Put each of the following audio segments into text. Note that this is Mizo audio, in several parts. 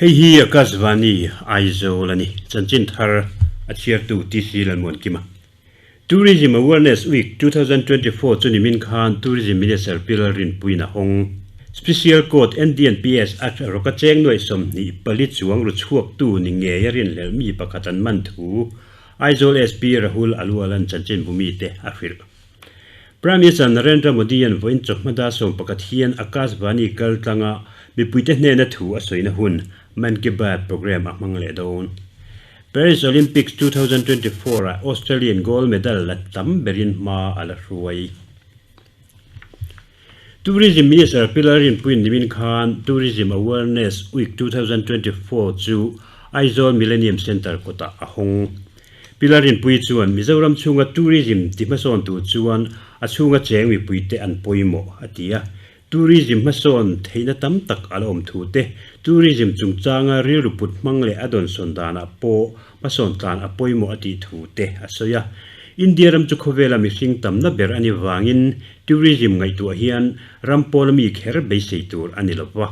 Hei hi Akashvani, Aizawl a ni. Chanchin thar a chhiartu TC Lalmuankima. Tourism Awareness Week 2024 chu nimin khan Tourism Minister Pi Lalrinpuiin a hawng. Special Court NDNPS Act rawka cheng nuaih 24 chuang ru chhuaktu ni ngei a rinhlelh mi pakhat an man thu Aizawl SP Rahul Alualan chanchinbu mite a hrilh. Prime Minister Narendra Modi-a'n vawiin chawhma dar 11 hian Akashvani kal tlanga mipuite hnena thu a sawina hun Mann Ki Baat programme a hmang leh dawn. Paris Olympics 2024 ah Australian gold medal la tam berin hma a la hruai. Tourism Minister Pi Lalrinpuiin nimin khan Tourism Awareness Week 2024 chu Aizawl Millennium Centre kawtah a hawng. Pi Lalrinpuii chuan Mizoram chhunga tourism ti hmasawn tur chuan a chhunga cheng mipuite an pawimawh, a ti a. Tourism hmasawn theihna tam tak a la awm thu te, tourism chungchanga rilru put hmang leh a dawnsawn danah pawh hmasawn tlan a pawimawh a tih thu te a sawi a. India ram chu khawvela mihring tamna ber a ni vangin tourism ngaihtuah hian ram pawla mi kher beisei tur a ni lo va.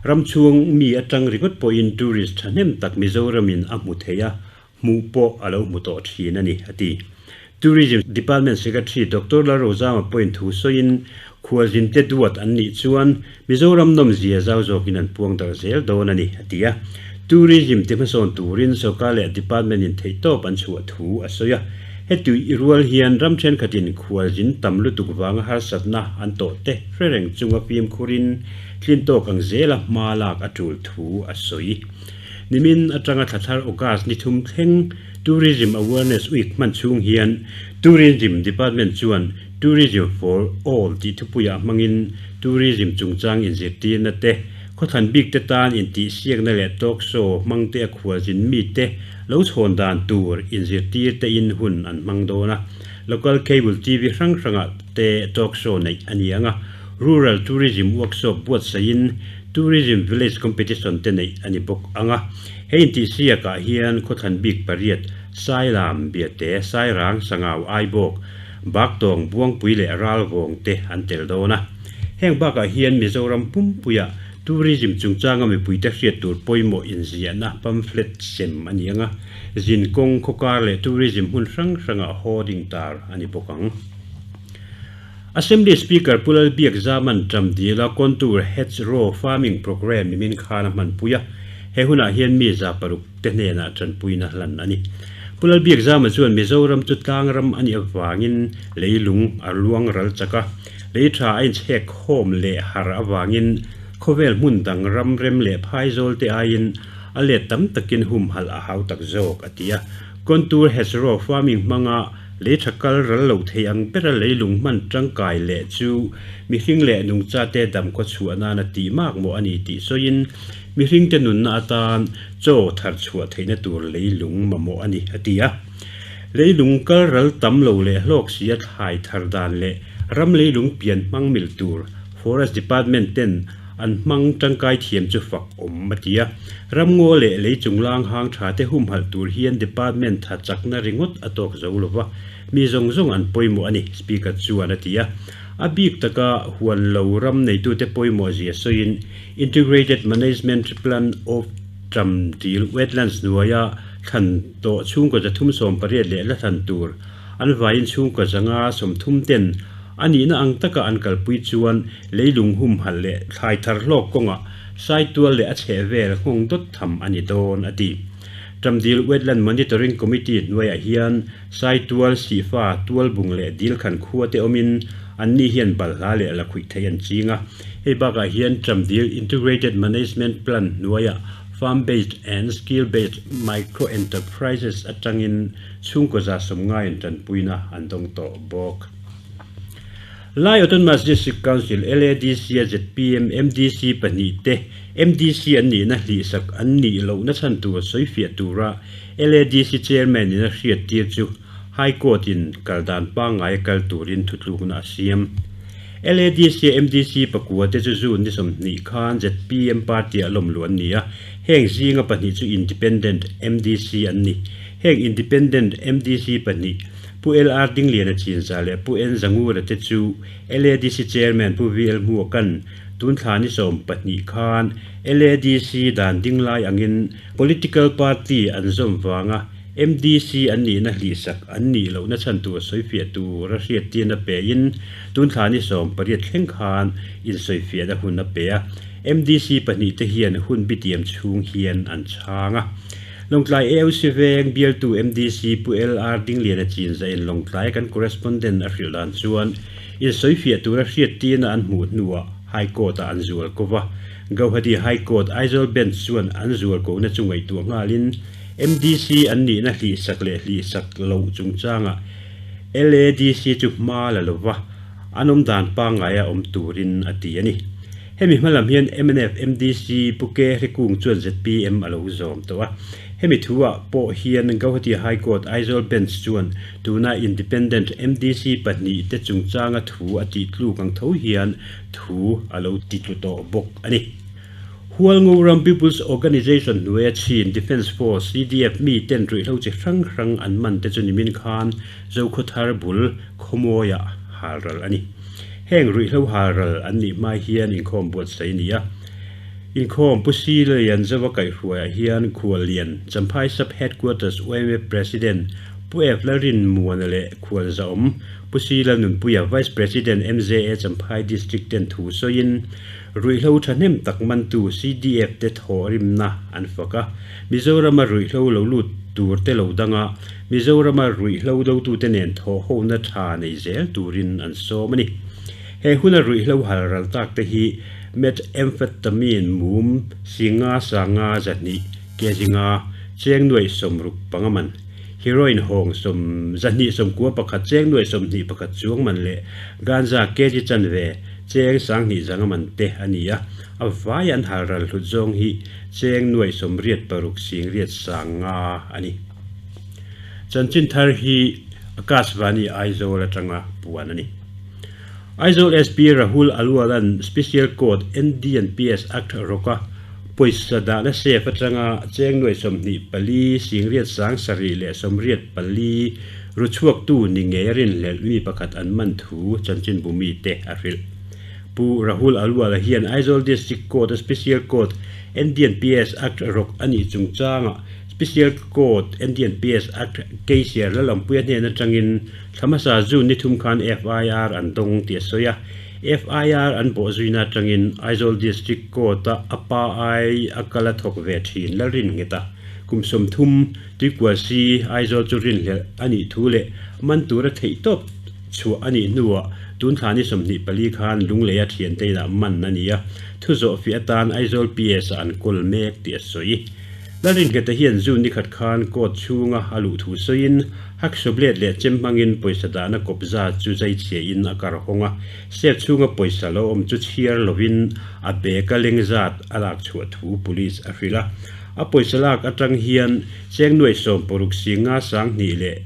Ram chhung mi atang ringawt pawhin tourist thahnem tak Mizoramin a hmu thei a, hmuh pawh a lo hmu tawh thin a ni, a ti. Tourism Department Secretary Doctor Lalrozama pawhin thu sawiin, khualzinte duat an nih chuan Mizoram nawmzia zau zawkin an puang darh zel dawn a ni, a ti a. Tourism ti hmasawn turin sorkar leh department-in theihtawp an chhuah thu a sawi a. Heti rual hian ram thenkhatin khualzin tam lutuk vanga harsatna an tawh te hre reng chunga fimkhurin tlin tawk ang zela hma lak a tul thu a sawi. Nimin atanga thlathar August ni thum thleng Tourism Awareness Week hman chhung hian Tourism Department chuan Tourism for All tih thupuiah hmangin tourism chungchang inzirtirna te, khawthlan bik te tan intihsiakna leh talk show hmang te a khualzin mite lo chhawn dan tur inzirtir tein hun an hmang dawn a. Local Cable TV hrang hrangah te talk show neih a ni ang a, Rural Tourism Workshop buatsaihin Tourism Village Competition te neih a ni bawk ang a. Hei intihsiakah hian khawthlan bik pariat, Sailam, Biate, Sairang, Sangau, Aibawk, Baktawng, Buangpui leh Ralvawng te an tel dawn a. Heng bakah hian Mizoram pumpuiah tourism chungchanga mipuite hriat tur pawimawh inziahna pamphlet sem a ni ang a, zin kawng, khawkar leh tourism hmun hrang hrangah hoarding tar a ni bawk ang. Assembly Speaker Pu Lalbiak Zaman Ṭamdila Contour Hedge Row Farming Programme nimin khan a hmanpui a, he hunah hian mi 600 te hnenah ṭanpuina hlan a ni. Pu Lalbiak Zama chuan Mizoram chu tlang ram a nih avangin leilung a luang ral chak a, lei ṭha a inchhek khawm leh har avangin khawvel hmun dang ram rem leh phaizawl te aiin a let tam takin humhalh a hau tak zawk, a ti a. Contour Hedge Row Farming hmanga Lei tha kal ral lo thei ang bera leilung hman tangkai leh chu mihring leh nungchate damkhaw chhuah nana tih mak maw a ni tih sawiin mihringte nunna atan chaw thar chhuah theihna tur leilung mamawh a ni, a ti a. Leilung kal ral tam lo leh hlawk sia thlai thar dan leh ram leilung pian hmang mil tur Forest Department ten an hmang tangkai thiam chu fak awm, a ti a. Ramngaw leh lei chunglang hang tha te humhalh tur hian department tha chakna ringawt a tawk zo lo va, mi zawng zawng an pawimawh a ni, Speaker chuan a ti a. A bik taka huan lo ram neitute pawimawh zia sawiin Integrated Management Plan of Tramdil Wetlands hnuaia thlan tawh chhungkaw 318 leh la thlan tur an vaiin chhungkaw 530 ten a nihna ang taka an kalpui chuan leilung humhalh leh thlai thar hlawk kawngah Saitual leh a chhehvel nghawng dawt tham a ni dawn, a ti. Ṭamdil Wetland Monitoring Committee hnuaiah hian Saitual, Sihfa, Tualbung leh Dilkhan khua te awmin anni hian balhla leh lakhuih thei an ching a. Hei bakah hian Ṭamdil Integrated Management Plan hnuaiah Farm-based and Skill-based Micro-enterprises atangin chhungkaw 190 in ṭanpuina an dawng tawh bawk. Lai Autonomous District Council, LADC, a zpm, MDC pahnih te MDC an nihna hlihsak an nih lohna chhan tur sawifiah tura LADC Chairman in a hriat tir chu High Court in kal dan pangngai a kal turin thutlukna a siam. LADC a MDC pakua te chu June ni 20 khan zpm party ah lawmluh an ni a, heng zinga pahnih chu Independent MDC an ni. Heng Independent MDC pahnih Pu LR Dingliana Chinza leh Pu N Zangura te chu LADC Chairman Pu VL Hmuaka'n tun thla ni 12 khan LADC dan ding lai angin political party an zawm vanga MDC an nihna hlihsak an nih lohna chhan tur sawifiah tura hriattirna pein tun thla ni 18 thleng khan insawifiahna hun a pe a. MDC pahnihte hian hun bitiam chhung hian an chhang a. Lawngtlai AOC veng bialtu MDC Pu LR Dingliana Chinzain Lawngtlai kan correspondent a hrilh dan chuan insawifiah tura hriattirna an hmuh hnuah High Court-ah an zual ko va. Gauhati High Court Aizawl Bench chuan an zual kohna chu ngaihtuah nghalin MDC an nihna hlihsak leh hlihsak loh chungchangah LADC chu hma la lo va, an awm dan pangngaia awm turin a ti a ni. Hemi hmalam hian mnf MDC Pu Ke Hrikung chuan zpm a lo zawm tawh a. Hemi thuah pawh hian Gauhati High Court Aizawl Bench chuan tuna Independent MDC pahnihte chungchanga thu a tih tluk ang tho hian thu a lo ti tlu tawh bawk a ni. Hualngoram People's Organisation hnuaia Chin Defence Force, CDF, mi ten ruihhlo chi hrang hrang an man te chu nimin khan Zokhawthar bul khawmawiah halral a ni. Heng ruihhlo halral an nih hma hian inkhawm buatsaih a ni a. Inkhawm Pu Silian Zova kaihhruaiah hian Khuallian, Champhai Sub Headquarters yma President Pu F Lalrinmuana leh Khualzaawm Pu Sila Nunpuia Vice President MJA Champhai District ten thu sawiin, Ruihhlo thahnem tak mantu CDF te thawhrimna an fak a, Mizorama ruihhlo lo lut tur te lo dang a, Mizorama ruihhlo dotute nen thawhhona tha nei zel turin an sawm a ni. He huna ruihhlo hal ral tak te hi Methamphetamine mum singa sanga 200 kg nga cheng nuaih 65 man, Heroin hawng 291 cheng nuaih 21 chuang man leh Ganja kg chanve Cheng 2000 zanga man te a ni a, a vai an hal ral hlut zawng hi cheng nuaih 86 singriat 50 a ni. Chanchin thar hi Akashvani Aizawl atanga puan a ni. Aizawl SP Rahul Alualan Special Court ND and PS Act rawka pawisa dahna safe atanga cheng nuaih 24 singriat 7 leh 84 Ruchhuaktu ni ngei a rinhlelh mi pakhat an man thu chanchinbu mite a hrilh. Pu Rahul Aluala hian Aizawl District Court a Special Court NDNPS Act rawk a nih chungchangah Special Court NDNPS Act Keisiar Lalampuia hnen atangin thla hmasa June ni thum khan FIR an dawng tih a sawi a. FIR an bawhzuina atangin Aizawl District Court a a pa ai a kal a thawk ve thin Lalrinnghet a kum 30 Tuikual si Aizawl chu rinhlelh a nih thu leh man tura theihtawp chhuah a nih hnuah tun thla ni 24 khan Lungleia thiante inah man a ni a, thu zawh fiah atan Aizawl PS ah an kawl mek tih a sawi. Lalringheta hian June ni khat khan court chhunga a luh thu sawiin hacksaw blade leh chem hmangin pawisa dahna kawpza chu zaichhiain a kar hawng a, safe chhunga pawisa lo awm chu chhiar lovin a bag a leng zat a lak chhuah thu police a hrilh a. A pawisa lak atang hian cheng nuaih 60 singa 2000 leh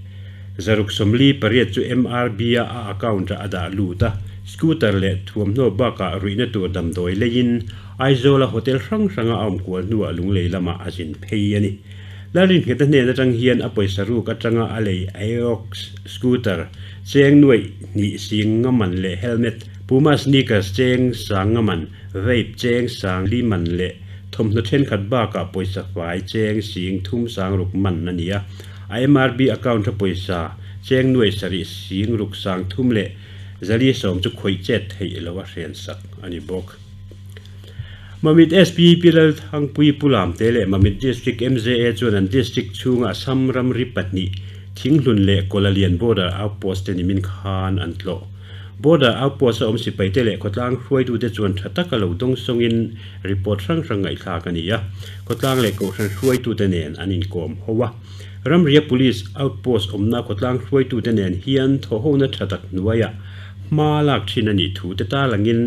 648 chu MRB a a account ah a dah lut a, scooter leh thuamhnaw bakah ruihna tur damdawi leiin Aizawla hotel hrang hranga a awm kual hnuah Lunglei lamah a zin phei a ni. Lalringheta hnen atang hian a pawisa ruk atanga a lei Aerox scooter cheng nuaih hnih singa man leh helmet, Puma sneakers cheng sanga man, vape cheng 4000 man leh Thawmhnaw thenkhat bakah pawisa fai cheng sing thum sang ruk man a ni a, a MRB account a pawisa cheng nuai sarih sing ruk sang thum leh zali sawm chu khawih chet theih lo a hrian sak a ni bawk. Mamit SP Pi Lalthangpui Pu Lamte leh Mamit District MJA chuan an district chhunga Assam ramri pahnih Thinghlun leh Kawlalian Border Outpost te nimin khan an tlawh. Border Outpost a awm sipaite leh khawtlang hruaitute chuan tha taka lo dawng sawngin report hrang hrang ngaihthlak a ni a, khawtlang leh kohhran hruaitute nen an inkawm ho a. Ramria Police Outpost awmna khawtlang hruaitute nen hian thawhhona tha tak hnuaiah hma lak thin a nih thu te tarlangin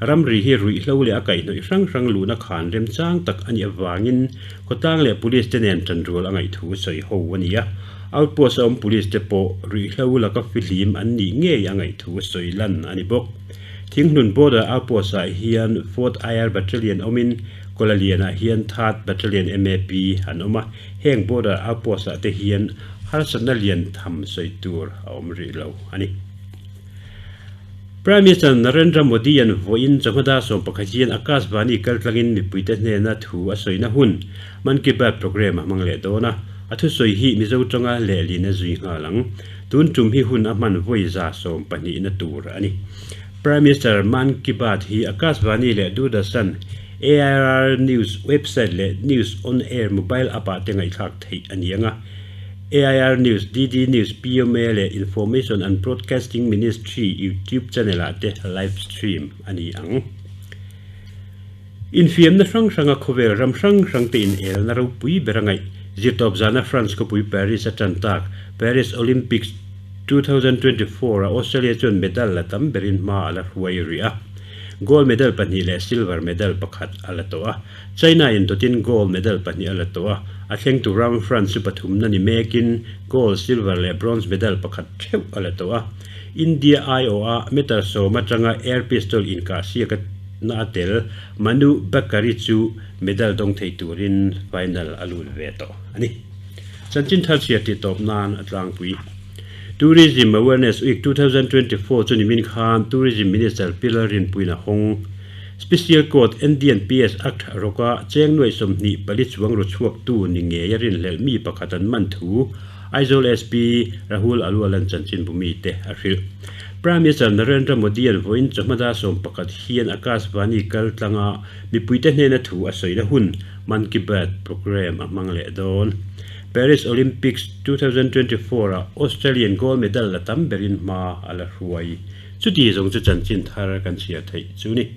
ramri hi ruihhlo leh a kaihhnawih hrang hrang luhna khan remchang tak a nih avangin khawtlang leh police te nen tanrual a ngaih thu sawi ho a ni a. Outpost a awm police te pawh ruihhlo laka fihlim an nih ngei a ngaih thu sawi lan a ni bawk. Thinghlun Border Outpost ah hian Fourth IR Battalion awmin Kawlalian ah hian Third Battalion MAP an awm a, heng Border Outpost ah te hian harsatna lian tham sawi tur a awm rih lo a ni. Prime Minister Narendra Modi-a'n vawiin chawhma dar 11 hian Akashvani kaltlangin mipuite hnena thu a sawina hun Mann Ki Baat programme a hmang leh dawn a, a thusawi hi Mizo tanga lehlin a zui nghal ang. Tun tum hi hun a hman vawi 12 na tur a ni. Prime Minister Mann Ki Baat hi Akashvani leh Doordarshan, AIR News website leh News On Air mobile app-ah te ngaihthlak theih a ni ang a. AIR News, DD News, PMA leh Information and Broadcasting Ministry YouTube channel-ah te live stream a ni ang. Infiamna hrang hranga khawvel ram hrang hrangte inelna ropui ber a ngaih. Zirtawp zana France khawpui Paris a tan tak. Paris Olympics 2024 ah Australia chuan medal la tam berin hma a la hruai rih a. Gold medal pahnih leh silver medal pakhat a la tawh a. China in dawtin gold medal pahnih a la tawh a, a thlengtu ram France chu pathumna ni mekin gold, silver leh bronze medal pakhat theuh a la tawh a. India aiawha meter sawm atanga air pistol inkah siak na a tel Manu Bakary chu medal dawng thei turin final a lut ve tawh a ni. Chanchin thar chhiar tih tawp nan a tlangpui. Tourism Awareness Week 2024 chu nimin khan Tourism Minister Pilar Rinpuiin a hawng. Special Court NDNPS Act rawka cheng nuaih 24 chuang ru chhuaktu ni ngei a rinhlelh mi pakhat an man thu Aizawl SP Rahul Alualan chanchinbu mite a hrilh. Prime Minister Narendra Modi-a'n vawiin chawhma dar 11 hian Akashvani kal tlanga mipuite hnena thu a sawina hun Mann Ki Baat programme a hmang leh dawn. Paris Olympics 2024 ah Australian gold medal la tam berin hma a la hruai. Chuti zawng chu chanchin thar kan chhiar theih chu ni.